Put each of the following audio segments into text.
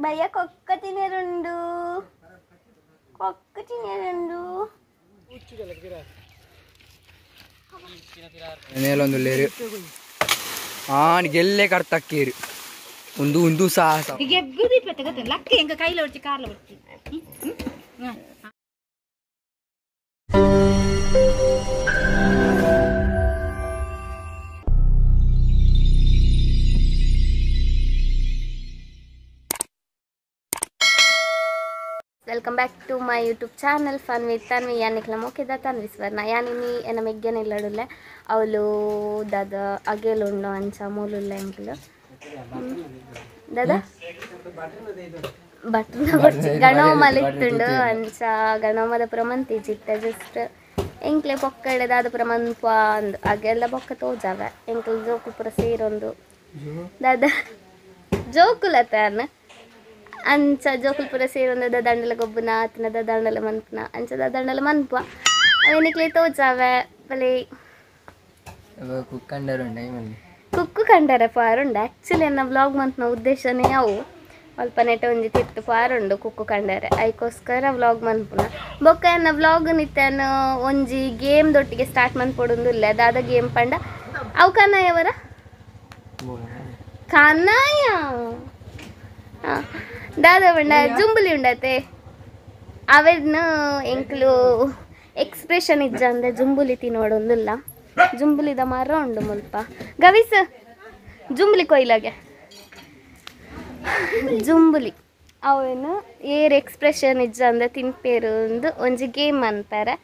ಭಯ ಕೊಕ್ಕ ತಿನ್ನರುಂಡು ಕೊಕ್ಕ ತಿನ್ನರುಂಡು ನೇಲೊಂದು ಲೇರು ಆನ್ ಗೆಲ್ಲೆ ಕರ್ತಕ್ಕೇರು ಒಂದು ಒಂದು ಸಾಹಸ ಈಗ ಗುದಿ ಪೆತ್ತ ಲಕ್ಕಿ ಎಂಗ ಕೈಲ ಹೊಡ್ಚಿ Karla ಹೊಡ್ಚಿ. Welcome back to my YouTube channel fun with Tanvi. ಯಾನಿಕ್ಲ ಮೋಕೆದ ತನ್ವಿ ಸ್ವರ್ಣ ಯಾನಿನಿ ಎನ್ನ ಮೆಗ್ಗೆನ ಇಲ್ಲಡುಲ್ಲೆ ಅವಳು ದಾದ ಅಗೇಲುಂಡು ಅಂಚ ಮೂಲುಲ್ಲ ಎಂಕ್ಲು ದಾದ ಬಟ್ನ ಗಣೋಮಲ ಇತ್ತುಂಡು ಅಂಚ ಗಣೋಮದ ಪುರ ಮಂತಿ ಚಿತ್ತ ಜಸ್ಟ್ ಎಂಕ್ಲೆ ಪೊಕ್ಕಡೆ ದಾದ ಪುರ ಮನ್ಪ ಅಂದು ಅಗೆಲ್ಲ ಬೊಕ್ಕ ತೋಜಾವೆ ಎಂಕ್ಲು ಜೋಕುಲ್ ಪುರ ಸೇರೊಂದು ದಾದ ಜೋಕುಲತಾನ ಅಂಚ ಜೋಕುಲ್ ಪುರ ಸೇರೊಂದು ದಂಡಲ ಗೊಬ್ಬುನ ಆತನ ದಂಡಲ ಮನ್ಪುನ ಅಂಚ ದಂಡಲ ಮನ್ಪ ಅವೆನಿಕ್ಲೆ ತೋಜಾವೆ ಬಲೆ ಕುಕ್ಕು ಕಂಡರೆ ಪಾರುಂಡು. ಆ್ಯಕ್ಚುಲಿ ಎನ್ನ ವ್ಲಾಗ್ ಮಂತ್ನ ಉದ್ದೇಶನೇ ಅವು ಅಲ್ಪ ನೆಟ ಒಂಜಿ ತಿರ್ತು ಪಾರುಂಡು ಕುಕ್ಕು ಕಂಡರೆ ಐಕೋಸ್ಕರ ವ್ಲಾಗ್ ಮನ್ಪುನ ಬೊಕ್ಕ ಎನ್ನ ವ್ಲಾಗ್ ನಿತ್ತನ ಒಂಜಿ ಗೇಮ್ ದೊಟ್ಟಿಗೆ ಸ್ಟಾರ್ಟ್ ಮನ್ಪೊಡೊಂದು ಇಲ್ಲ ದಾದ ಗೇಮ್ ಪಂಡ ಅವು ಕನ್ನಯವರ ಕನ್ನಯ ದಾದ ಉಂಡ ಜುಂಬುಲಿ ಉಂಡತೆ ಅವೆನ್ ಎಂಕ್ಲು ಎಕ್ಸ್ಪ್ರೆಷನ್ ಇಜ್ಜ ಅಂದೆ ಜುಂಬುಲಿ ತಿನ್ನೋಡೊಂದಿಲ್ಲ ಜುಂಬುಲಿದ ಮರ ಉಂಡು ಮುಲ್ಪ ಗವಿಸ್ ಜುಂಬುಲಿ ಕೊಯ್ಲಾಗೆ ಜುಂಬುಲಿ ಅವೇನು ಏರ್ ಎಕ್ಸ್ಪ್ರೆಷನ್ ಇಜ್ಜ ಅಂದೆ ತಿನ್ಪೇರು ಒಂದು ಒಂಜಿ ಗೇಮ್ ಅಂತಾರೆ.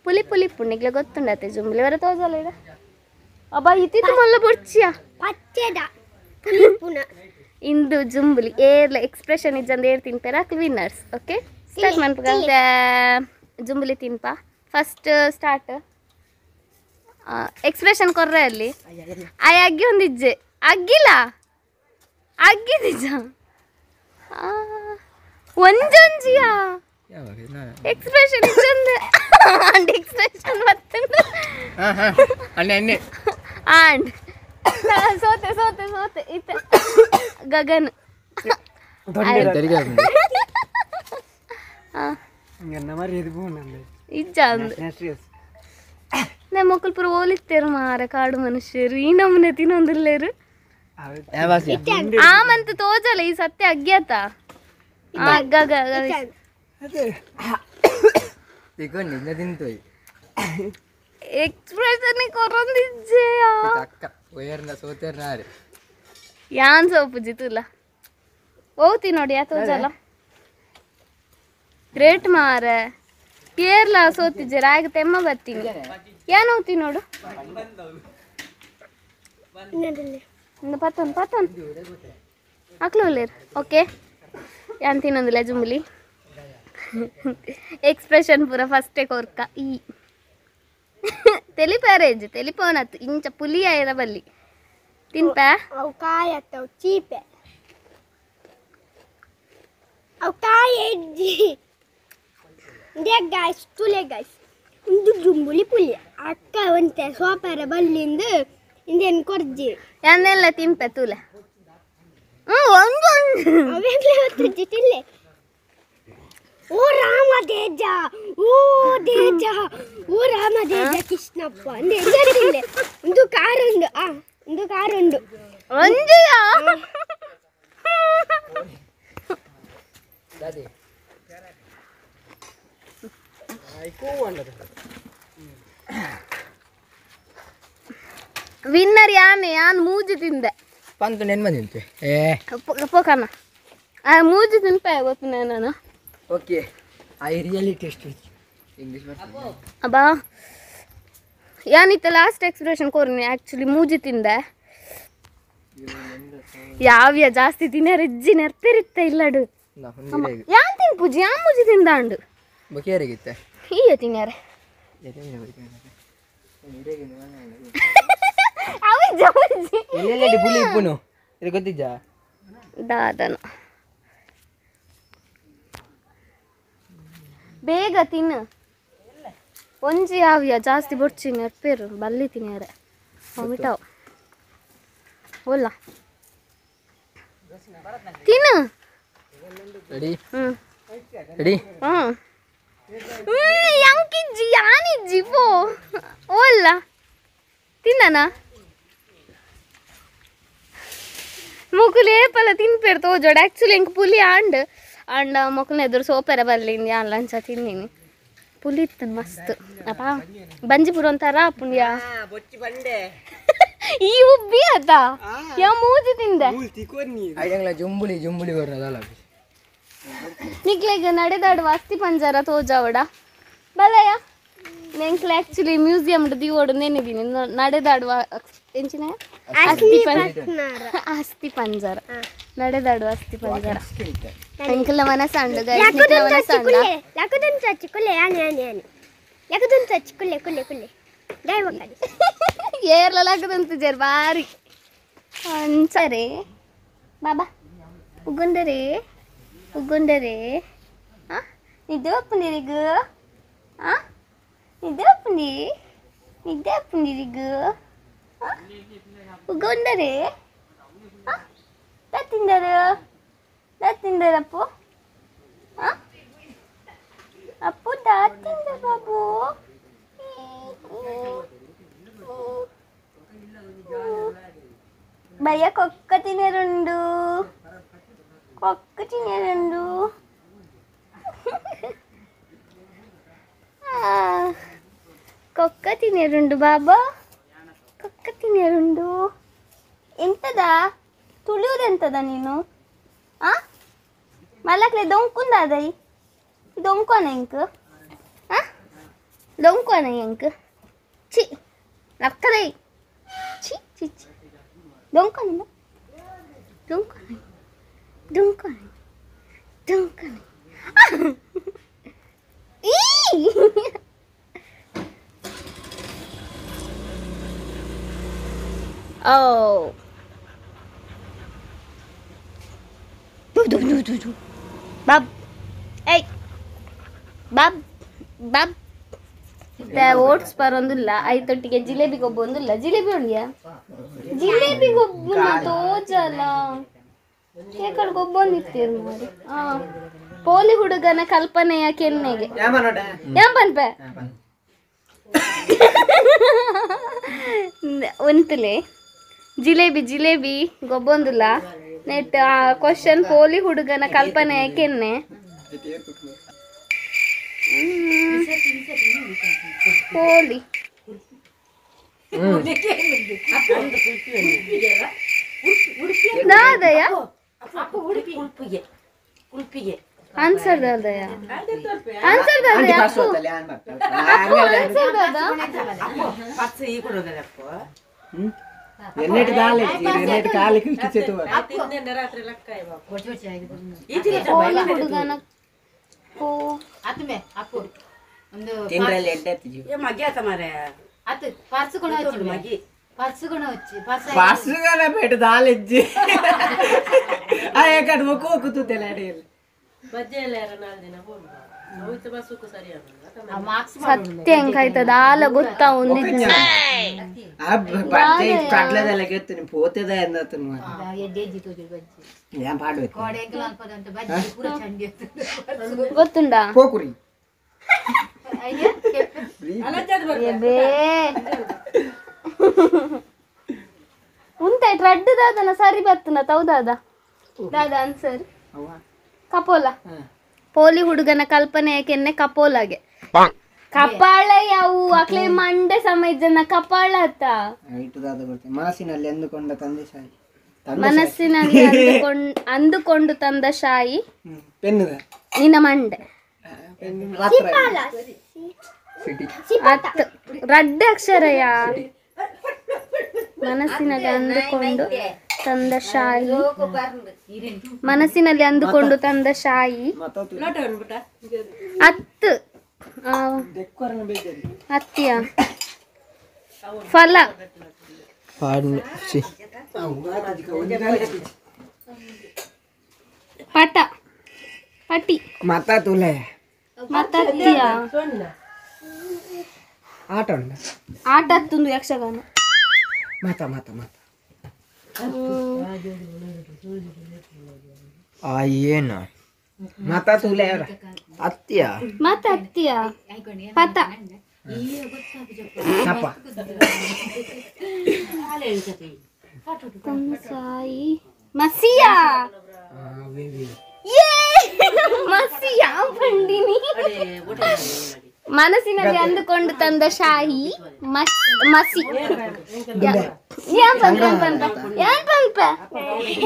ಪುಲಿ ಪುಲಿ ಪುಣ್ಣಿಗ್ಲೆ ಗೊತ್ತುಂಡತೆ ಜುಂಬುಲಿ ವರ ತೋಜಲ್ಲ ಇಡ ಅಬ್ಬ ಇತ್ತಿತ್ತು ಮೊಲ್ಲ ಬೊಡ್ಚಿಯ ಇಂದು ಜುಂಬುಲಿ ಏರ್ಲ ಎಕ್ಸ್ಪ್ರೆಷನ್ ಇಜ್ಜಂದು ಏರ್ ತಿನ್ಪೇರ ಅಕ್ಲು ವಿನ್ನರ್ಸ್. ಓಕೆ ಸ್ಟಾರ್ಟ್ ಮನ್ಪುಗ ಜುಂಬುಲಿ ತಿನ್ಪ ಫಸ್ಟ್ ಸ್ಟಾರ್ಟ್ ಎಕ್ಸ್ಪ್ರೆಷನ್ ಕೊರ್ರೆ ಅಲ್ಲಿ ಆಯ್ ಅಗ್ಗಿ ಒಂದಿಜ್ಜೆ ಅಗ್ಗಿಲ್ಲ ಅಗ್ಗಿದಿಜ್ಜ ಒಂಜೊಂಜಿಯಾ ಎಕ್ಸ್ಪ್ರೆಷನ್ ಇಜ್ಜಂದೆ ಅಂಡ್ ಎಕ್ಸ್ಪ್ರೆಷನ್ ಮತ್ತೆ ಅಂಡ್ ಸೋತೆ ಸೋತೆ ಸೋತೆ ಇತ್ತ ಗಗನ್ ಇಜ್ಜ ಅಂದ್ ನಮ್ಮ ಮಕ್ಕಳು ಪೂರ ಓಲಿತ್ತೇರು ಮಾರ ಕಾಡು ಮನುಷ್ಯರು ಈ ನಮೂನೆ ತಿನ್ನೊಂದಿಲ್ಲೇರು ಆ ಮಂತ ತೋಜಲ್ಲ ಈ ಸತ್ಯ ಅಗ್ಗ್ಯಾತ ಎಕ್ಸ್ಪ್ರೆಷನ್ ಕೊರೊಂದಿಜ್ಜೆ ಯಾನ್ ಸೋಪು ಜಿತುಲ್ಲ ಹೋಗ್ತಿ ನೋಡಿ ಯಾ ತೋಜಲ್ಲ ಗ್ರೇಟ್ ಮಾರ ಕೇರಳ ಸೋತಿಜ್ಜೆ ರಾಗ ತೆಮ್ಮ ಬರ್ತೀನಿ ಏನ್ ಹೋಗ್ತಿ ನೋಡು ಪತ್ತೊಂದು ಪತ್ತೊಂದು ಅಕ್ಲು ಉಲ್ಲೇರು. ಓಕೆ ಯಾನ್ ತಿನ್ನೊಂದಿಲ್ಲ ಜುಂಬುಲಿ ಎಕ್ಸ್ಪ್ರೆಷನ್ ಪೂರ ಫಸ್ಟೇ ಕೊರ್ಕ ಈ ತೆಲಿಪಾರೇಜ್ ತೆಲಿಪೋನತ್ತು ಇಂಚ ಪುಲಿ ಆಯ್ರ ಬಲ್ಲಿ ತಿನ್ಪ ಅವು ಕಾಯತ್ತವು ಚೀಪೆ ಅವು ಕಾಯಿ ಎಜ್ಜಿ ಗಾಯ್ಸ್ ತುಲೆ ಗಾಯ್ಸ್ ಒಂದು ಜುಂಬುಲಿ ಪುಲಿ ಅಕ್ಕ ಒಂತೆ ಸೋಪಾರ ಬಲ್ಲಿಂದು ಇಂದೇನು ಕೊರ್ಜಿ ಯಾನೆಲ್ಲ ತಿನ್ಪ ತುಲೆ ಒಂದು ಅವೆಲ್ಲ ಹೊತ್ತಿಜ್ಜಿ ತಿಲ್ಲೆ. ಓ ರಾಮ ತೇಜ ಓ ತೇಜ ಓ ರಾಮ ತೇಜ ಕೃಷ್ಣಪ್ಪ ಅಂದೆ ತಿಲ್ಲೆ ಒಂದು ಕಾರುಂಡು ಆ ಒಂದು ಕಾರುಂಡು ಒಂಜೆಯಾ ವಿನ್ನರ್ ಯಾನೆ ಯಾನ್ ಮೂಜಿ ತಿಂದೆ ಪಂತು ನೆನ್ಮ ತಿಂತೆ ಏ ಪೋಕನ ಆ ಮೂಜಿ ತಿನ್ಪೆ ಗೊತ್ತು ನಾನು. Okay I really taste English ಅಬ್ಬಾ ಯಾನಿತ್ತ ಲಾಸ್ಟ್ ಎಕ್ಸ್ಪ್ರೆಷನ್ ಕೋರ್ನಿ ಆ್ಯಕ್ಚುಲಿ ಮೂಜಿ ತಿಂದೆ ಯಾವ್ಯ ಜಾಸ್ತಿ ತಿನ್ನರ ಇಜ್ಜಿ ನೆರ್ಪೆರಿತ್ತ ಇಲ್ಲಡು ಯಾನ್ ತಿನ್ಪುಜಿ ಯಾನ್ ಮೂಜಿ ತಿಂದಾಂಡು ಬೊಕೆಯರಿಗಿತ್ತೆ ಈಯ ತಿನ್ಯಾರೆ ಪುಲಿ ಇಪ್ಪುನು ಇದು ಗೊತ್ತಿಜ್ಜಾ ದಾದನು ಬೇಗ ತಿನ್ನು ಒಂಜಿ ಯಾವ್ಯ ಜಾಸ್ತಿ ಬೊಡ್ಚಿ ನೆರ್ಪೇರು ಬಲ್ಲಿ ತಿನ್ಯಾರೆ ವಾಮಿಟಾವ್ ಓಲ್ಲ ತಿನ್ನು. ರೆಡಿ ರೆಡಿ ಯಾಂಕಿಜ್ಜಿ ಯಾನಿಜ್ಜಿ ಪೋ ಓಲ್ಲ ತಿನ್ನನ ಮೊಕುಲು ಏಪಲ ತಿನ್ಪೇರು ತೋಜೋಡು ಆ್ಯಕ್ಚುಲಿ ಎಂಕ್ ಪುಲಿ ಆಂಡ್ ಆಂಡ ಮೊಕುಲ್ನ ಎದುರು ಸೋಪೆರ ಬರ್ಲಿಂದು ಯಾನ್ ಲಂಚ ತಿನ್ನಿನಿ ಪುಲಿ ಇತ್ತು ಮಸ್ತ್ ಅಪ್ಪ ಬಂಜಿಪುರ ಒಂಥರ ಪುಣ್ಯ ಈ ಉಬ್ಬಿ ಅದ ಯಾ ಮೂಜಿ ತಿಂದೆ ಜುಂಬುಲಿ ಜುಂಬುಲಿ ಬರೋದಲ್ಲ ನಿಕ್ಲೆಗ್ ನಡೆದಾಡುವ ಅಸ್ಥಿ ಪಂಜರ ತೋಜಾವಡ ಬಲಯ ನೆಂಕ್ಲೆ ಆ್ಯಕ್ಚುಲಿ ಮ್ಯೂಸಿಯಂ ದಿವೋಡು ನೆನೆದೀನಿ ನಡೆದಾಡುವ ಎಂಚಿನ ಅಸ್ಥಿ ಅಸ್ಥಿ ಪಂಜರ ನಡೆದಾಡುವ ಅಸ್ಥಿ ಪಂಜರ ಎಂಕಲ ಮನಸ್ಸಂಡು ಏರ್ಲ ಲಕ್ಕದಂತಿಜಾರ್ ಬಾರಿ ಅಂಚರೆ ಬಾಬಾ ಉಗುಂಡರೆ ಉಗುಂಡರೆ ನಿದ್ದೆ ಒಪ್ಪುಂದಿರಿಗು ನಿದ್ದೆ ಒಪ್ಪುಂದಿ ನಿದ್ದೆ ಒಪ್ಪುಂದಿರಿಗು ಉಗುಂಡರೆ ತಿಂದರು ತಿಂದರು ಅಪ್ಪು ಅಪ್ಪು ದಾ ತಿಂದ ಬಾಬು ಭಯ ಕೊಕ್ಕ ತಿನ್ನರುಂಡು ಕೊಕ್ಕ ತಿನ್ನರುಂಡು ಕೊಕ್ಕ ತಿನ್ನರುಂಡು ಬಾಬಾ ಕೊಕ್ಕ ತಿನ್ನರುಂಡು ಎಂತದ ತುಳಿಯುವುದೆಂತದ ನೀನು ಆ ಮಲ್ಲಕ್ಲೆ ದೊಂಕುಂದಾದೈ ದೊಂಕೋನ ಎಂಕ್ ಆ ದೊಂಕೋನ ಎಂಕ್ ಚಿ ಲಕ್ಕದೈ ಚಿ ಚಿ ಚಿ ದೊಂಕೋನ ದೊಂಕೋನ ದೊಂಕೋನ ದೊಂಕೋನ ಈ Oh. Bab. Hey. Bab. Bab. Oats ಪರೊಂದುಲ್ಲ ಐತೊಟ್ಟಿಗೆ jalebi ಗೊಬ್ಬು ಒಂದುಲ್ಲ ಜಿಲೇಬಿ ಉಂಡಿಯಾ ಜಿಲೇಬಿ ಗೊಬ್ಬು ತೋಜಲ ಏಕಡ್ ಗೊಬ್ಬೊಂದಿತ್ತೀರು ಮಾರಿ ಪೋಲಿ ಹುಡುಗನ ಕಲ್ಪನೆಯ ಕೆನ್ನೆಗೆ ಯಾಂ ಪನ್ಪೆ ಒಂತಲೆ ಜಿಲೇಬಿ ಜಿಲೇಬಿ ಗೊಬ್ಬೊಂದುಲ್ಲ ನೆಟ್ ಆ ಕ್ವಶನ್ ಪೋಲಿ ಹುಡುಗನ ಕಲ್ಪನೆಯ ಕೆನ್ನೆ ಪೋಲಿ ದಾದಯ ಆನ್ಸರ್ ದಾದಯ ಆನ್ಸರ್ ದಾದಯ ಆನ್ಸರ್ ದಾದಾ ಪೋಲಿ ಹುಡುಗನ ಪೋ ಸತ್ಯ ಹೆಂಗಾಯ್ತದ ಆಲ ಗೊತ್ತಾ ಒಂದಿಜ್ಜಿ ಗೊತ್ತುಂಡಾ ಉಂಟಾಯ್ತು ರಡ್ಡು ದಾದನ ಸರಿ ಬರ್ತನ ತೌದಾದ ದಾದ ಆನ್ಸರ್ ಕಪೋಲ ಪೋಲಿ ಹುಡುಗನ ಕಲ್ಪನೆಯ ಕೆನ್ನೆ ಕಪೋಲಾಗೆ ಕಪಾಳ ಯಾವು ಅಕ್ಲೆ ಮಂಡೆ ಸಮಯ ಜನ ಕಪಾಳ ಅತ್ತ ಮನಸ್ಸಿನಲ್ಲಿ ಅಂದುಕೊಂಡ ತಂದೆ ಶಾಯಿ ಮನಸ್ಸಿನಲ್ಲಿ ಅಂದುಕೊಂಡು ತಂದ ಶಾಯಿ ನಿನ್ನ ಮಂಡೆ ಹತ್ತು ರಡ್ಡು ಅಕ್ಷರಯ ಮನಸ್ಸಿನಲ್ಲಿ ಅಂದುಕೊಂಡು ತಂದ ಶಾಯಿ ಮನಸ್ಸಿನಲ್ಲಿ ಅಂದುಕೊಂಡು ತಂದ ಶಾಯಿ ಹತ್ತು ಹತ್ತಿಯ ಫಲ ಪಟ ಪಟಿ ಮತ್ತತ್ತಿಯ ಆಟ ಆಟ ಹತ್ತೊಂದು ಯಕ್ಷಗಾನ ಮಾತಾ ಮಾತಾ ಮಾತಾ ಆ ಏನು ಮಾತಾ ತೂಲೆ ಅತ್ತಿಯ ಮಾತಾ ಅತ್ತಿಯ ಪತ ಸಾಯಿ ಮಸಿಯಾ ಮಸಿಯಾ ಬಂದಿನಿ. ಮನಸ್ಸಿನಲ್ಲಿ ಅಂದುಕೊಂಡು ತಂದ ಶಾಹಿ ಮಸಿ.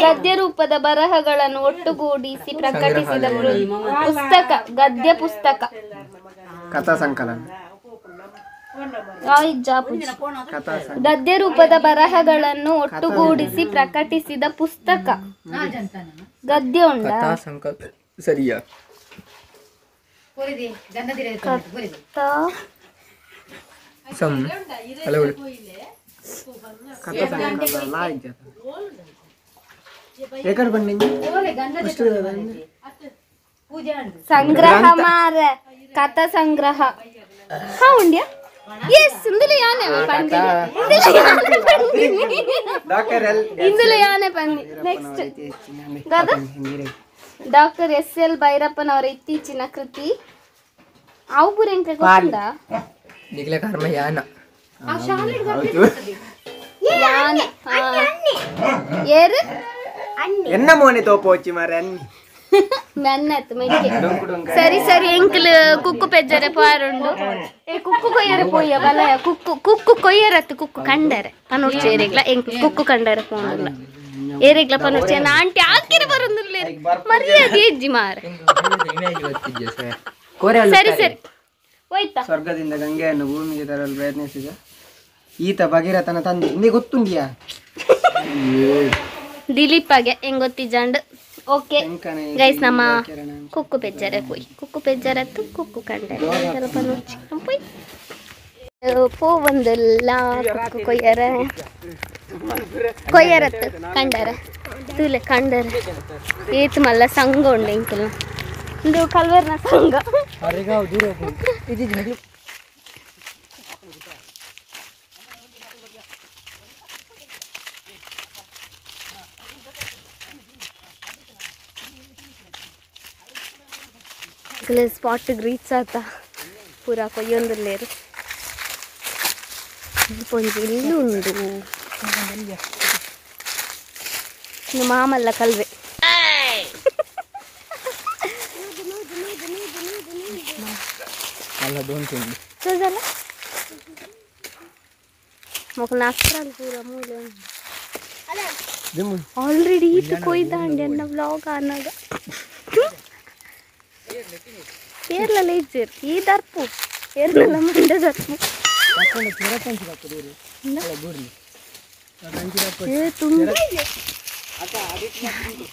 ಗದ್ಯ ರೂಪದ ಬರಹಗಳನ್ನು ಒಟ್ಟುಗೂಡಿಸಿ ಪ್ರಕಟಿಸಿದ ಪುಸ್ತಕ ಗದ್ಯ ಪುಸ್ತಕ. ಕಥಾ ಸಂಕಲನ. ಗದ್ಯ ರೂಪದ ಬರಹಗಳನ್ನು ಒಟ್ಟುಗೂಡಿಸಿ ಪ್ರಕಟಿಸಿದ ಪುಸ್ತಕ ಗದ್ಯ ಉಂಟ. ಸರಿಯಾ? ಸಂಗ್ರಹ ಮಾರ ಕಥಾ ಸಂಗ್ರಹ. ಹಾ ಉಂಡ್ಯಾ? ಎಸ್ ಇಂದುಲ ಯಾನೆ ಪಂದಿನಿ. ಇಂದುಲ ಯಾನೆ ಪಂದಿ. ನೆಕ್ಸ್ಟ್ ಗಾದ doctor S L ಭೈರಪ್ಪನವರ ಇತ್ತೀಚಿನ ಕೃತಿ ಅವು ಪೂರ ಎಂಕ್ಲೆ ಗೊತ್ತುಂಡಾ? ನಿಕ್ಲೆ ಕರ್ಮ ಯಾನ ಯಾನ ಏರು ಎನ್ನ ಮೋನೆ ತೋಪೋಚಿ ಮಾರೆ ಅನ್ನಿ ಮೆನ್ನತ್ತು ಮೆಕ್ಕೆ. ಸರಿ ಸರಿ ಎಂಕ್ಲು ಕುಕ್ಕು ಪೆಜ್ಜರೆ ಪಾರುಂಡು. ಏ ಕುಕ್ಕು ಕೊಯ್ಯರೆ ಪೋಯ್ಯ ಬಲಯ ಕುಕ್ಕು ಕುಕ್ಕು ಕೊಯ್ಯರತ್ತು ಕುಕ್ಕು ಕಂಡರೆ ಪನೋಡ್ಚು ಏರೆಗ್ಲ ಎಂಕ್ಲು ಕುಕ್ಕು ಕಂಡರೆ ಪೋಂಡುಲ್ಲ ಏರೆಗ್ಲ ಪನೋಡ್ಚು ಏನ ಆಂಟಿ ಹಾಕಿರ ಬರೋದಿಲ್ಲ ಮರ್ಯಾದೆ ಹೆಜ್ಜಿ ಮಾರೆ. ಸರಿ ಸರಿ ಹೋಯ್ತಾ. ಸ್ವರ್ಗದಿಂದ ಗಂಗೆಯನ್ನು ಭೂಮಿಗೆ ತರಲು ಪ್ರಯತ್ನಿಸಿದ ಈತ ಭಗೀರಥನ ತಂದೆ ನಿಮಗೆ ಗೊತ್ತುಂಡಿಯಾ? ದಿಲೀಪಾಗೆ ಹೆಂಗ್ ಗೊತ್ತಿಜಾಂಡ್. ಓಕೆ ಗೈಸ್ ನಮ್ಮ ಕುಕ್ಕು ಪೆಜ್ಜರೆ ಪೋಯ್ ಕುಕ್ಕು ಪೆಜ್ಜರತ್ತು ಕುಕ್ಕು ಕಂಡರೆ ಸ್ವಲ್ಪ ನುಚ್ಚಿ ಪೋಯ್ ಪೋ ಒಂದೆಲ್ಲ ಕುಕ್ಕು ಕೊಯ್ಯರ ಕೊಯ್ಯರತ್ತು ಕಂಡರ ತೂಲೆ ಕಂಡರ ಏತು ಮಲ್ಲ ಸಂಘ ಉಂಡು ಎಂಕಲ್ನ ಇಂದು ಕಲ್ವರ್ನ ಸಂಘ. ಸ್ಪಾಟ್ ರೀಚ್ ಆತ ಪೂರ ಕೊಯ್ಯೊಂದುಲ್ಲೇರು ಒಂಜಿ ಇಲ್ಲು ಉಂಡು ಮಾಮಲ್ಲ ಕಲ್ವೆ. ಮೊಕಲ್ನ ಅಸ್ತ್ರಾಲ್ ಪೂರ ಮೂಲೆ ಆಲ್ರೆಡಿ ಈತು ಕೊಯ್ದಾಂಡಿ ಅನ್ನ ವ್ಲಾಗ್ ಆನಾಗ ಕೇರಳ ಇಜ್ಜೇರ್ ಈ ದರ್ಪು ಕೇರಳ ಮಂಡ ದರ್ಪು. ಏ ತುಂಬ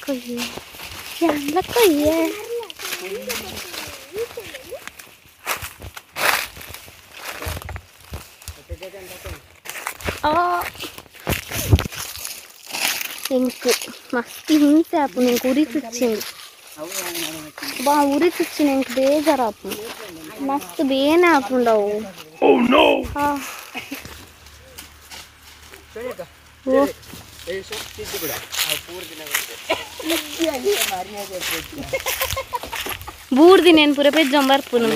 ಕೊಯ್ಯೆ ಎಲ್ಲ ಕೊಯ್ಯೆ. ಎಂಕು ಮಸ್ತ್ ಹಿಂಸೆ ಆಪುಂಡು ಎಂಕ್ ಉರಿ ತುಚ್ಚಿಂಡು ಬಾ ಉರಿ ತುಚ್ಚಿನ ಎಂಕ್ ಬೇಜಾರಾಪುಂಡು ಮಸ್ತ್ ಬೇನೆ ಆಪುಂಡವು. ಬೂರ್ದಿನ ಏನು ಪೂರ ಪೆಜ್ಜೊಂಬ ಬರ್ಪುನು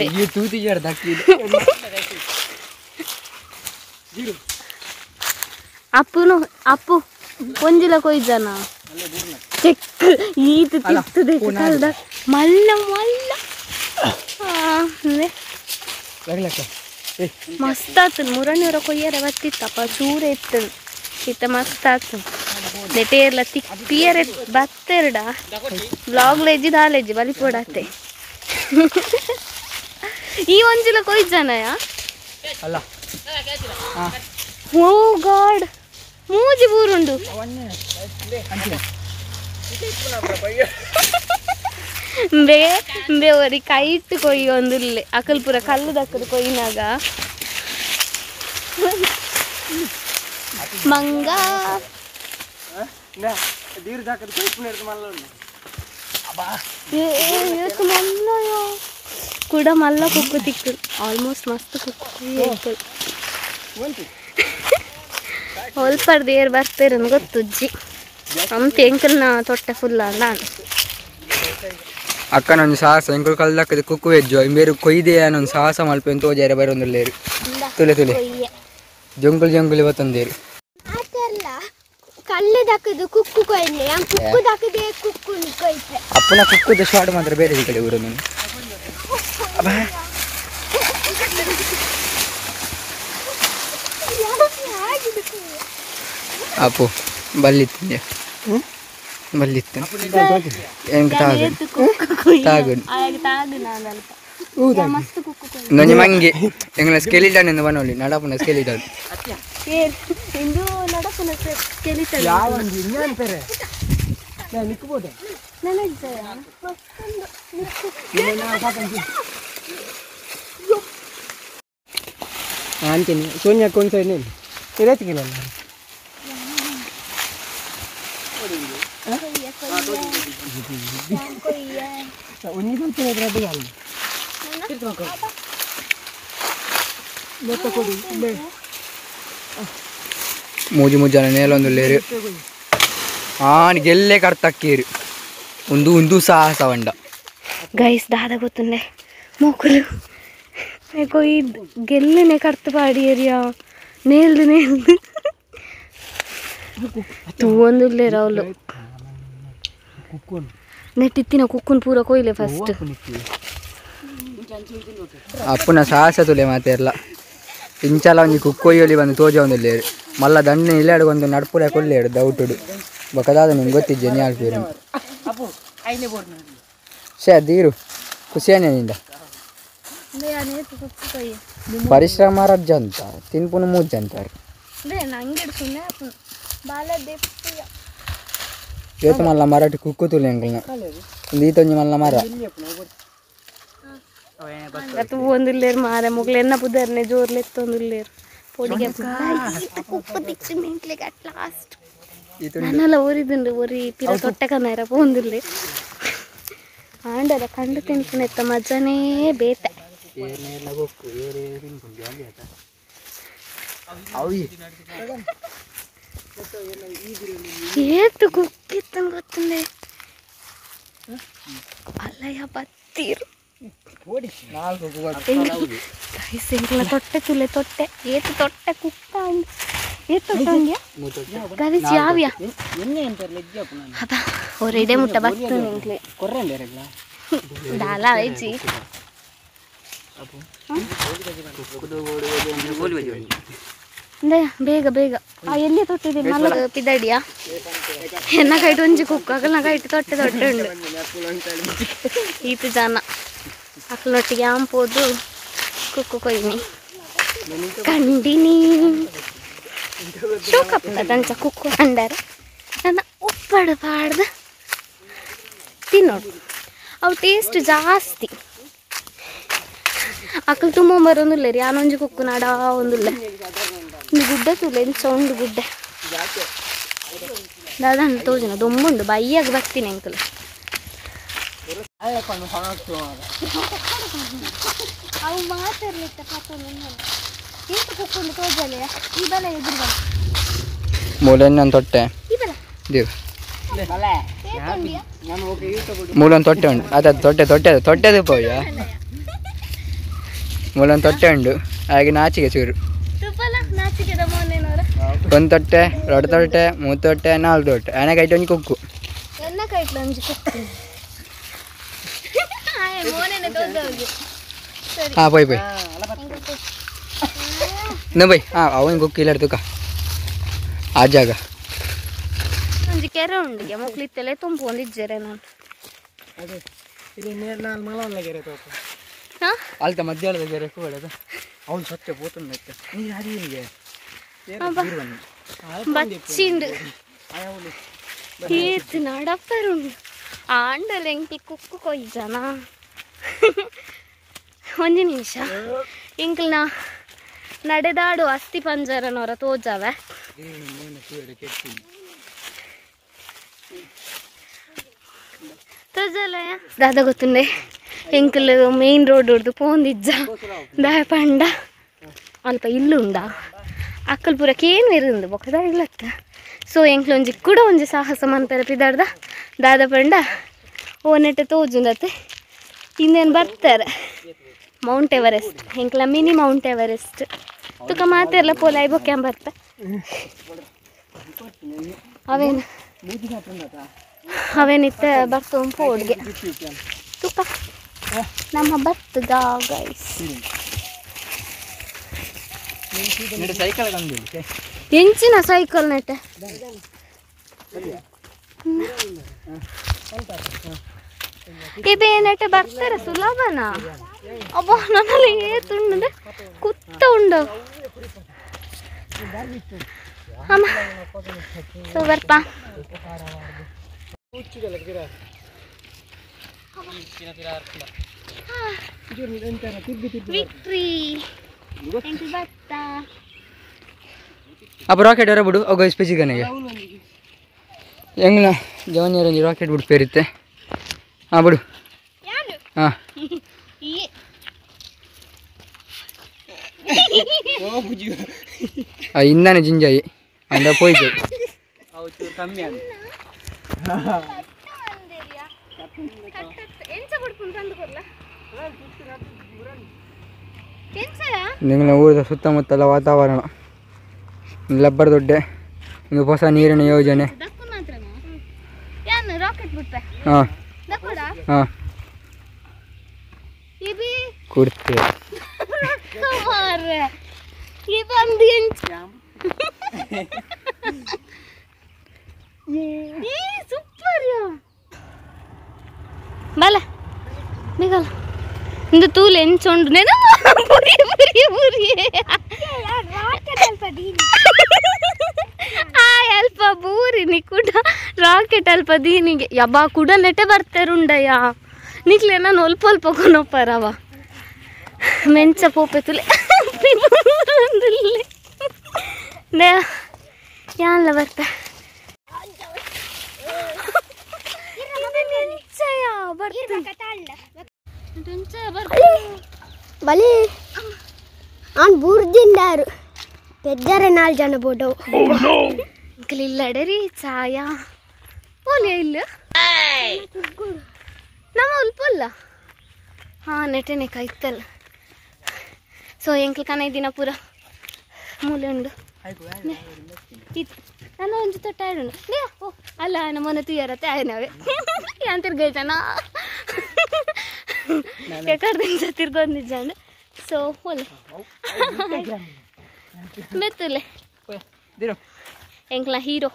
ಅಪ್ಪುನು ಅಪ್ಪು ಒಂಜಿಲ ಕೊಯ್ಜನ ಚೆಕ್ ಈತು ತಿರ್ತದೆ ಕಲ್ದ ಮಲ್ಲ ಮಲ್ಲ ಮಸ್ತ್ ಆತನ್ ಮುರಣ್ಣೂರ ಕೊಯ್ಯರ ಬತ್ತಿತ್ತಪ್ಪ ಚೂರ ಇತ್ತನ್ ಇತ್ತ ಮಸ್ತ್ ಆತನ್ ನೆಟೇರ್ಲ ತಿಕ್ಕಿಯರೆ ಬತ್ತೆರಡ ಬ್ಲಾಗ್ ಲೆಜ್ಜಿ ದಾಲೆಜ್ಜಿ ಬಲಿಪೋಡಾತೆ ಈ ಒಂಜಿಲ ಕೊಯ್ಜನಯ ಅಲ್ಲ. ಓ ಗಾಡ್ ಮೂಜಿ ಬೂರುಂಡು ಬೇ ಬೇ ಒರಿ ಕೈಟ್ ಕೊಯ್ಯೊಂದುಲ್ಲೆ ಅಕಲ್ ಪೂರ ಕಲ್ಲು ದಕ್ಕದು ಕೊಯ್ಯಿನಾಗ ಮಂಗ ಕೂಡ ಮಲ್ಲ ಕುಕ್ಕು ತಿಕ್ಕು ಆಲ್ಮೋಸ್ಟ್ ಮಸ್ತ್ ಕುಕ್ಕು ಹೊಲ್ಪರ್ದು ಏರ್ ಬರ್ತೀರನ್ ಗೊತ್ತುಜ್ಜಿ ಅಂತ ಎಂಕಲ್ನ ತೊಟ್ಟೆ ಫುಲ್ ಅಲ್ಲ. ಅಕ್ಕನ ಒಂದು ಸಾಹಸ ಎಂಕುಲು ಕಲ್ದಕ್ಕದ ಕುಕ್ಕು ವೆಜ್ಜು ಇಂಬೇರು ಕೊಯ್ದೆ ಒಂದು ಸಾಹಸ ಮಲ್ಪೆನ್ ತೋಜಾರೆ ಬರೋಂದುಲ್ಲೇರು ತುಲೆ ತುಲೆ ಜೊಂಕುಲು ಜೊಂಕುಲು ಬತ್ತೊಂದೇರು ಕಲ್ಲು ಕುಕ್ಕು ಕೊಯ್ಲೆ ಕುಕ್ಕು ದಾಕದೆ ಕುಕ್ಕು ಕೊಯ್ತೆ ಅಪ್ಪನ ಕುಕ್ಕುದ ಶಾರ್ಟ್ ಮಾತ್ರ ಬೇರೆ ಈ ಕಡೆ ಊರು ನೀನು ಅಪ್ಪು ಬಲ್ಲಿತ್ತು ಬಲ್ಲಿತ್ತು ನಂಜಿ ಮಂಗಿ ಎಂಗ್ಲ ಸ್ಕೆಲಿಟನ್ ಎಂದು ಬನ್ನೋಲಿ ನಡಪುನ ಸ್ಕೆಲಿಟನ್ ಇಂದು ನಡಪುನ ಸ್ಕೆಲಿಟನ್ ಅಂತೀನಿ ಸೋನ್ಯಾ ಕೊಂಚ ಇರತ್ತಿಗಿಲ್ಲ ಮೂಜಿ ಮೂಜನ ನೇಲೊಂದು ಲೇರು ಆನ್ ಗೆಲ್ಲೆ ಕರ್ತಕ್ಕೀರು ಒಂದು ಒಂದು ಸಾಹಸ ವಂಡ ಗೈಸ್ ದಾದ ಗೊತ್ತುಂಡೆ ಮೋಕುಲು ಕೊಯ್ ಗೆಲ್ಲನೆ ಕರ್ತು ಪಾಡಿಯರಿಯಾ ನೇಲ್ದು ನೇಲ್ದು ತೂವೊಂದುಲ್ಲೇರು ಅವಳು ನೆಟ್ಟಿತ್ತಿನ ಕುಕ್ಕುನ್ ಪೂರ ಕೊಯ್ಲೆ ಫಸ್ಟ್ ಅಪ್ಪನ ಸಾಹಸ ತುಲೆ ಮಾತೆರ್ಲ ಇಂಚಲ ಒಂಜಿ ಕುಕ್ಕೊಯ್ಯೊಲಿ ಬಂದು ತೋಜ ಒಂದುಲ್ಲೇರು ಮಲ್ಲ ದಂಡ ಇಲ್ಲಾಡು ಒಂದು ನಡ್ಪುರ ಕೊಲ್ಲೇಡು ದೌಟುಡು ಬೊಕದಾದ ನಿಂಗೆ ಗೊತ್ತಿಜ್ಜೆ ನೀ ಆಳ್ಪೇರು ಶೇ ದೀರು ಖುಷಿಯಾನೆ ನಿಂದ ಪರಿಶ್ರಮ ರಜ್ಜ ಅಂತ ತಿನ್ಪುನು ಮೂಜ ಅಂತಾರೆ ಏತು ಮಲ್ಲ ಮರಟ್ ಕುಕ್ಕು ತುಲೆ ಅಂಕಲ್ನ ಒಂದು ಈತೊಂಜಿ ಮಲ್ಲ ಮರ ತೂವೊಂದುಲ್ಲೇರು ಮಾರೆ ಮುಗ್ಲು ಎನ್ನ ಪುದರ್ನೆ ಜೋರ್ಲೆ ಎತ್ತೊಂದುಲ್ಲೇರು ಪೊಡಿಗೆ ಕುಕ್ಕು ತಿಕ್ಕು ಮೆಂಟ್ಲಿಗೆ ಅಟ್ ಲಾಸ್ಟ್ ನನ್ನೆಲ್ಲ ಒರಿದುಂಡು ಒರಿ ಪಿರ ತೊಟ್ಟೆ ಕನ್ನರ ಪೋಂದುಲ್ಲೆ ಆಂಡಲ ಕಂಡು ತಿನ್ಪುನೆತ್ತ ಮಜನೇ ಬೇತೆ ಏತು ಕುಕ್ಕಿತ್ತಂಗೆ ಗೊತ್ತುಂಡೆ ಅಲ್ಲಯ್ಯ ಬತ್ತೀರು ಎಂಕಲ ತೊಟ್ಟೆ ತುಲೆ ತೊಟ್ಟೆ ಏತು ತೊಟ್ಟೆ ಕುಕ್ಕ ಏತು ತೊಟ್ಟೆ ಗವಿಸ್ ಯಾವ್ಯಾ ಅಬ್ಬ ಒರೆ ಇದೇ ಮುಟ್ಟ ಬತ್ತು ಎಂಕ್ಲೆ ದಾಲ ಐಜಿ ಬೇಗ ಬೇಗ ಆ ಎಲ್ಲಿ ತೊಟ್ಟಿದ್ದೀನಿ ಮಲ್ಲ ಪಿದಡಿಯಾ ಎನ್ನ ಕೈಟ್ ಒಂಜಿ ಕುಕ್ಕು ಅಕಲ್ನ ಕೈಟ್ ತೊಟ್ಟೆ ತೊಟ್ಟೆ ಉಂಡು ಈತು ಜನ ಅಕಲ್ನೊಟ್ಟಿಗೆ ಆಂಪೋದು ಕುಕ್ಕು ಕೊಯ್ನಿ ಕಂಡಿನಿ ಶೋಕಪ್ಪ ದಂಚ ಕುಕ್ಕು ಅಂಡಾರ ನನ್ನ ಉಪ್ಪಡು ಪಾಡ್ದು ತಿನ್ನೋಡು ಅವು ಟೇಸ್ಟ್ ಜಾಸ್ತಿ ಅಕಲ್ ತುಂಬ ಬರೋದಿಲ್ಲ ರೀ ಆನೊಂಜಿ ಕುಕ್ಕು ನಾಡ ಒಂದುಲ್ಲ ಒಂದು ಗುಡ್ಡೆ ತುಲೆ ಎಂಚ ಉಂಡು ಗುಡ್ಡೆ ದಾದ ತೋಜಿನ ದೊಂಬುಂಡು ಬೈಯಾಗ ಬರ್ತೀನಿ ಅಂಕಲ್ ಅವು ಮಾತಾಡ್ಲಿತ್ತ ಏತು ಕುಕ್ಕುಂಡು ತೋಜಲೆ ಈ ಬಲ ಎದುರು ಬಲ ಮೂಲನ್ನ ತೊಟ್ಟೆ ದೇವ್ ಮೂಲೊಂದು ತೊಟ್ಟೆ ಉಂಟು ಅದ ತೊಟ್ಟೆ ತೊಟ್ಟೆ ತೊಟ್ಟೆದು ಪೋಯ ಮೂಲೊಂದು ತೊಟ್ಟೆ ಉಂಡು ಹಾಗೆ ನಾಚಿಗೆ ಚೂರು ಒಂದು ತೊಟ್ಟೆ ಎರಡು ತೊಟ್ಟೆ ಮೂರು ತೊಟ್ಟೆ ನಾಲ್ಕು ತೊಟ್ಟೆ ಆನೆ ಕೈಟ್ ಒಂಜಿ ಕುಕ್ಕು ಹಾಂ ಪೋಯ್ ಪೋಯ್ ಬೈ ಹಾಂ ಅವನ್ ಕುಕ್ಕು ಇಲ್ಲ ತುಕ ಆ ಜಾಗ ಒಂಜಿ ಕೆರೆ ಉಂಡಿಗೆ ಮಕ್ಳಿತ್ತೆಲ್ಲ ತುಂಬು ಒಂದಿಜ್ಜರೆ ನಾನು ಅಲ್ತ ಮಧ್ಯಾಹ್ನದ ಕೆರೆ ಕೂಡದ ಅವನು ಸತ್ಯ ಪೋತುಂಡು ನೀರು ಹರಿಯಿಗೆ ಬಚ್ಚಿಂಡು ಏತು ನಡಪ್ಪರುಂಡು ಆಂಡಲ ಎಂಕಿ ಕುಕ್ಕು ಕೊಯ್ಜನ ಒಂಜಿ ನಿಮಿಷ ಎಂಕಲ್ನ ನಡೆದಾಡು ಅಸ್ಥಿ ಪಂಜರನವರ ತೋಜಾವೆ ತೋಜಲಯ ದಾದ ಗೊತ್ತುಂಡೆ ಎಂಕಲ್ ಮೇನ್ ರೋಡ್ ಹೊಡ್ದು ಪೋಂದಿಜ್ಜ ದಾಯ ಪಂಡ ಅಲ್ಪ ಇಲ್ಲುಂಡ ಅಕ್ಕಲ್ ಪೂರಕ್ಕೆ ಏನು ಇರುಂದು ಬೊಕ್ಕದ ಇಲ್ಲತ್ತ ಸೊ ಎಂಕ್ಲ ಒಂಜಿ ಕೂಡ ಒಂಜಿ ಸಾಹಸ ಮನ್ಪೆರ ಪಿದಾಡ್ದ ದಾದ ಪಂಡ ಓನೆಟ್ ತೋಜುಂಡತ್ತೆ ಇನ್ನೇನು ಬರ್ತಾರೆ ಮೌಂಟ್ ಎವರೆಸ್ಟ್ ಎಂಕ್ಲ ಮಿನಿ ಮೌಂಟ್ ಎವರೆಸ್ಟ್ ತುಕ ಮಾತೆಲ್ಲ ಪೋಲಾಯ್ ಬೊಕ್ಯಾಂಬ ಬರ್ತ ಅವೇನು ಅವೇನಿತ್ತ ಬರ್ತೊಂಪು ಅಡುಗೆ ತುಕ ನಮ್ಮ ಬರ್ತದ ಗೈಸ್ ಎಂಚಿನ ಸೈಕಲ್ ನೆಟ್ಟೆ ಇಬೇನೆಟ್ಟೆ ಬರ್ತಾರೆ ಸುಲಭನ ಅಬ್ಬ ನನ್ನಲ್ಲಿ ಏತುಂಡು ಕುತ್ತ ಉಂಡು ಅಮ್ಮ ಸೊ ಬರ್ಪ ವಿಕ್ಟ್ರಿ ಅಪ್ಪ ರಾಕೆಟ್ ಯಾರ ಬಿಡು ಅವು ಸ್ಪೆಸಿಗನಿಗೆ ಹೆಂಗನ ಜವನಿಯರೊಂದು ರಾಕೆಟ್ ಬಿಡು ಪೇರಿತ್ತೆ ಹಾಂ ಬಿಡು ಹಾಂ ಇಂದಾನೆ ಜಿಂಜಾಯಿ ಅಂದ ಪೋಯ್ತು ನಿಂಗಳ ಊರದ ಸುತ್ತಮುತ್ತಲ ವಾತಾವರಣ ಲಬ್ಬರ್ ದೊಡ್ಡೆ ಒಂದು ಹೊಸ ನೀರಿನ ಯೋಜನೆ. ಹಾಂ ಹಾಂ ಕೊಡ್ತೇವೆ. ಬಲ ಬೇಗಲ್ಲ ಇಂದು ತೂಲು ಎಂಚುಂಡು ನೇನು ಬುರಿ ಬುರಿ ಬುರಿ ಆ ಅಲ್ಪ ಬೂರಿ ನಿ ಕೂಡ ರಾಕೆಟ್ ಅಲ್ಪ ದೀನಿಗೆ ಯಬ್ಬಾ ಕೂಡ ನೆಟೆ ಬರ್ತಾರುಂಡಯ್ಯ ನಿಕ್ಲೆ ನಾನು ಒಲ್ಪ ಒಲ್ಪ ಕೊನೊಪ್ಪರವ ಮೆಂಚ ಪೋಪೆ ತುಲೆ ಯಾನ್ಲ ಬರ್ತ ಬಲಿ ಅವ್ನು ಬೂರ್ದಿಂದಾರು ಪೆದ್ದರ ನಾಲ್ಕು ಜನ ಬೋಡವು ಇಲ್ಲಡರಿ ಛಾಯಾ ಪೋಲಿಯ ಇಲ್ಲ ನಮ್ಮ ಉಲ್ಪಲ್ಲ ಹಾಂ ನೆಟೆನೆ ಕೈತಲ್ಲ ಸೊ ಎಂಕ್ಲ ಕನ ದಿನ ಪೂರ ಮೂಲೆ ಉಂಡು ನಾನು ಒಂಜಿ ತೊಟ್ಟ ಉಂಡು ಓ ಅಲ್ಲ ನಮ್ಮ ತುಯ್ಯರತ್ತೆ ಆಯ್ನವೇ ಯಾನ್ ತಿರ್ಗೈತಾನ ಎಕಡ್ದಿಂಚ ತಿರ್ಗೊಂದಿಜ್ಜಾಂಡ್ ಸೊ ಹೋಲೆ ಮೆತ್ತುಲೆ ಎಂಕ್ಲ ಹೀರೋ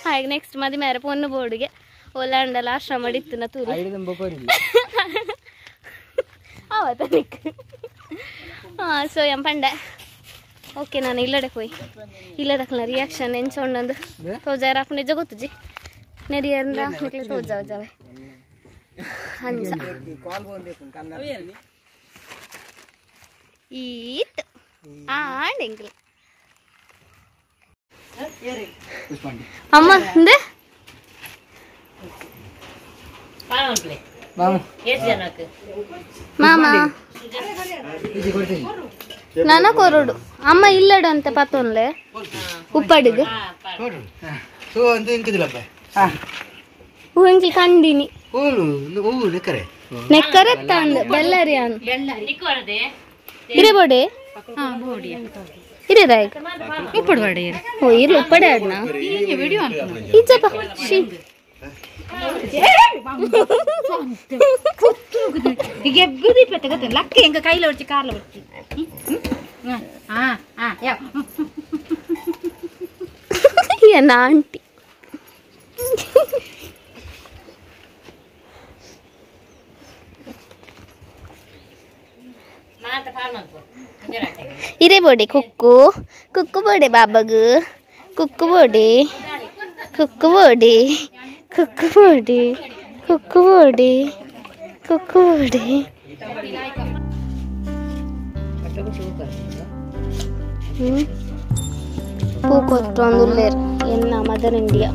ಹಾಗೆ ನೆಕ್ಸ್ಟ್ ಮದಿ ಮೇರೆ ಪೊನ್ನು ಬೋರ್ಡ್ಗೆ ಓಲಾಂಡಲ ಆಶ್ರಮ ಇತ್ತು ನಾ ತೂರು ಆವತ್ತನಿಕ್ ಹಾಂ ಸೊ ಎಂ ಪಂಡೆ ಓಕೆ ನಾನು ಇಲ್ಲಡೆ ಹೋಯ್ ಇಲ್ಲದಕ್ಕಲ್ಲ ರಿಯಾಕ್ಷನ್ ಎಂಚೊಂಡೊಂದು ತೋಜಾರ ಹಾಕೊಂಡು ನಿಜ ಗೊತ್ತುಜಿ ನೆರಿಯಂದ ತೋಜಾವ ಜಾವೆ ಅಂಚ ಈತ್ ಆಂಡ್ ಎಂಕ್ಲ ಅಮ್ಮ ಅಂದೆ ಮಾಮ ನನ್ನ ಕೊರಡು ಅಮ್ಮ ಇಲ್ಲಡು ಅಂತ ಪತ್ತೊನ್ಲೆ ಉಪ್ಪಡಿಗೆ ಹೂವಿಂಕ್ಲಿ ಕಂಡಿನಿ ನೆಕ್ಕರೆ ತಂದು ಬೆಲ್ಲರಿ ಅನ್ ಇರೇ ಬೋಡೆ ಇರೇ ಓ ಇರ್ಲಿ ಉಪ್ಪಡೆ ಅಡ್ನ ಇಜ್ಜಪ್ಪ she ಲಕ್ಕ ಎಂಗ ಕೈಲ ಹೊಡ್ಚಿ ಕಾರ್ಲ ಹೊಡ್ಚಿ ಏನ ಆಂಟಿ ಇರೇ ಬೋಡೆ ಕುಕ್ಕು ಕುಕ್ಕು ಬೋಡೆ ಬಾಬಗು ಕುಕ್ಕು ಬೋಡೆ ಕುಕ್ಕು ಬೋಡೆ ಕುಕ್ಕು ಬೋಡೆ ಕುಕ್ಕು ಬೋಡೆ ಕುಕ್ಕು ಬೋಡೆ ಪೂ ಕೊತ್ತೊಂದುಲ್ಲೇರ್ ಎನ್ನ ಮದರ್ ಇಂಡಿಯಾ.